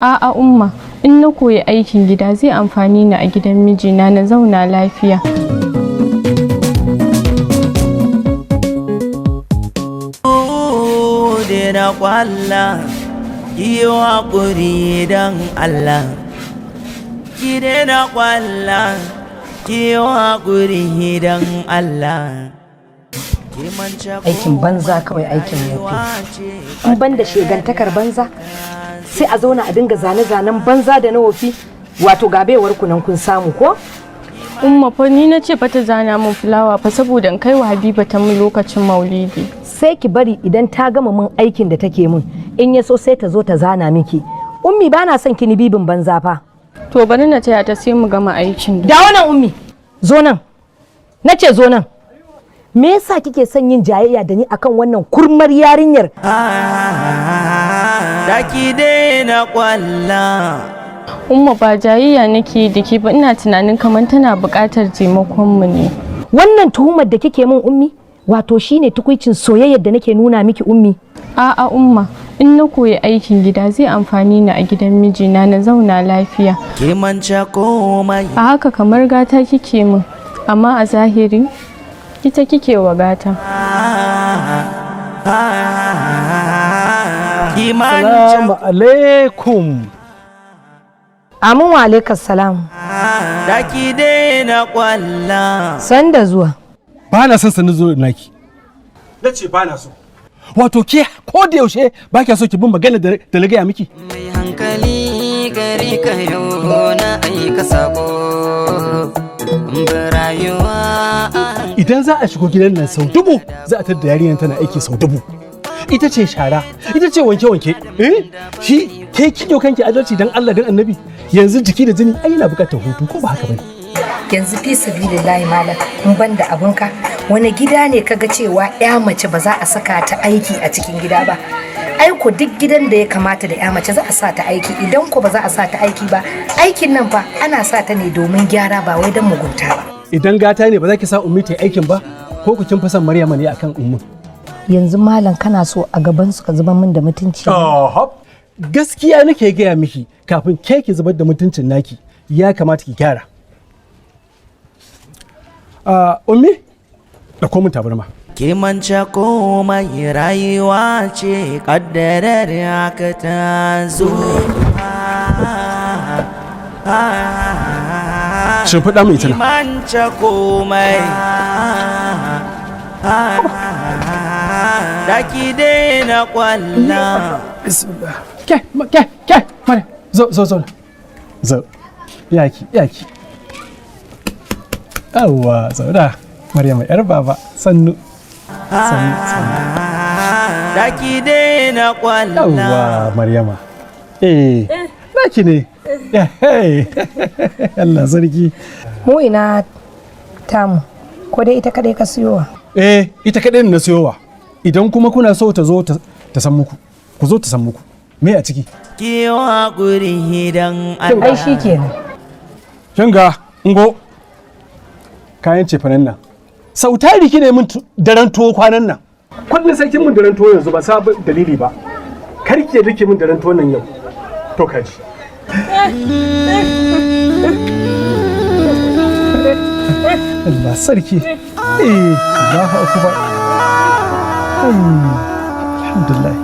A'a Umma, in na koyi aikin gida zai amfani ni a gidan mijina na zauna lafiya. Na kwalla ki haƙuri don Allah, ki daina kwalla ki haƙuri don Allah. Aikin banza kawai, aikin wofi. In ban da shegantakar banza, sai a zauna a dinga zane-zanen banza da na wofi. Wato gabewar ku nan kun samu ko? Umma, fa ni na ce fa ta zana min fulawa fa saboda in kai wa Habiba ta mu lokacin Maulidi. Sai ki bari idan ta gama min aikin da take min, in ya so sai ta zo ta zana miki. Ummi, ba na son ki ni bibin banza fa. To, bari na taya ta sai mu gama aikin da. Dawo nan, Ummi. Zo nan na ce, zo nan. Me yasa kike son yin jayayya da ni akan wannan kurmar yarinyar? Da ki daina kwalla. Umma, ba jayayya nake da ke ba, ina tunanin kamar tana buƙatar taimakon mu ne. Wannan tuhumar da kike min, Ummi, wato shine tukuicin soyayyar da nake nuna miki, Ummi? A'a Umma, in na koyi aikin gida zai amfani ni a gidan mijina na zauna lafiya. Ki manta komai. A haka kamar gata kike min, amma a zahiri ita kike wa gata. Ki manta. Salamu alaikum. Amin, wa alaikas salam. Da ki daina kwalla. Sanda zuwa. Ba na son sanin zuwa naki. Na ce ba na so. Wato ke ko da yaushe ba kya so ki bin magana da na gaya miki. Mai hankali gari ka yau na aika sako rayuwa. Idan za a shigo gidan nan sau 1000, za a tadda yarinyar tana aiki sau 1000. Ita ce shara, ita ce wanke-wanke. Eh? Shi ke kike kanki adalci dan Allah dan Annabi? Yanzu jiki da jini ai yana buƙatar hutu, ko ba haka bane? Yanzu fi sabilillahi malam, in ban da abunka, wani gida ne kaga cewa ya mace ba za a saka ta aiki a cikin gida ba? Ai ko duk gidan da ya kamata da ya mace za a sa ta aiki. Idan ko ba za a sa ta aiki ba, aikin nan fa ana sa ta ne domin gyara, ba wai don mugunta ba. Idan gata ne, ba za ki sa Ummi ta yi aikin ba? Ko ku kin fi son Maryama ne akan Ummi? Yanzu malam, kana so a gaban su ka zubar min da mutunci? Oho. Gaskiya nake gaya miki, kafin ke ki zubar da mutuncin naki ya kamata ki gyara. Ummi, ɗauko min tabarma. Ki manta komai, rayuwa ce kaddarar haka ta zo. Shimfiɗa min ita Ki nan. manta komai. Da ki daina kwalla. Bismillah. Ke, ke, ke, Maryam, zo, zo, zo. Zo. Yaki, yaki. Yawwa, zauna. Maryam yar baba, sannu. Sannu, sannu. Da ki daina kwalla. Yawwa, Maryama. Eh, naki ne. Hey. Allah sarki. Mu ina tamu? Ko dai ita kadai ka siyowa? Eh, ita kaɗai ne na siyowa. Idan kuma kuna so ta zo ta san muku. Ku zo ta san muku. Me a ciki? Ki yi haƙuri don Ai Allah. shi kenan. Kin ga, ungo kayan cefanen nan. Sau tari kine min daren tuwo kwanan nan. Kullum sai kin min daren tuwo, yanzu ba sabon dalili ba. Kar ki yadda ki min daren tuwon nan yau. To kaji. Allah sarki. Eh, Allahu akbar. Alhamdulillah.